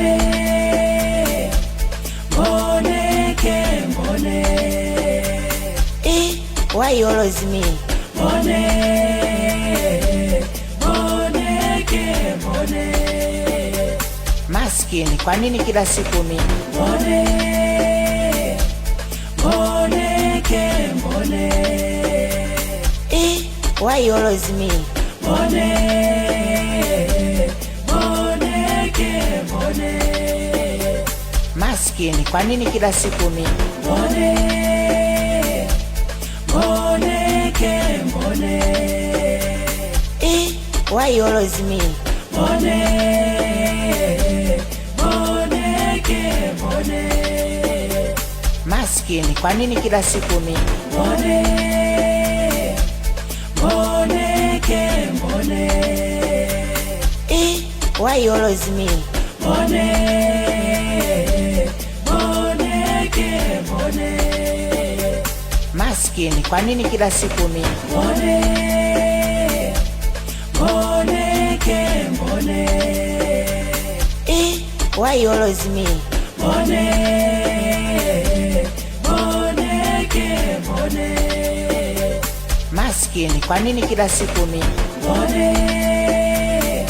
Mbone, mboneke, mbone. Eh, why always me? Mbone, mboneke, mbone. Maskini, kwa nini kila siku mimi? Mbone, mboneke, mbone. Eh, why always me? Mbone, mboneke, mbone. Maskini, kwa nini kila siku mimi? Mbone, mboneke, mbone. Eh, why always me? Mbone, mboneke, mbone. Maskini, kwa nini kila siku mimi? Mbone, mboneke, mbone. Eh, why always me? Mbone, mboneke, mbone. Maskini, kwa nini kila siku mimi? Mbone, mboneke, mbone. Eh, why always me? Mbone, mboneke, mbone. Maskini, kwa nini kila siku mimi? Mbone,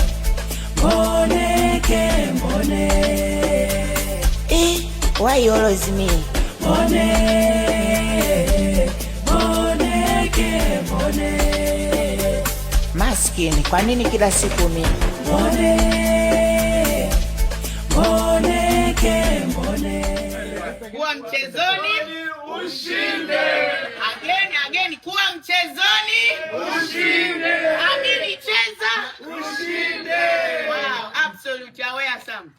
mboneke, mbone. Eh, why always me? Mbone, mboneke, mbone. Maskini, kwa nini kila siku mimi? Mbone, mboneke, mbone. Kuwa mchezoni ushinde. Again, again, kuwa mchezoni ushinde. Amini, cheza ushinde. Wow, absolutely aware some.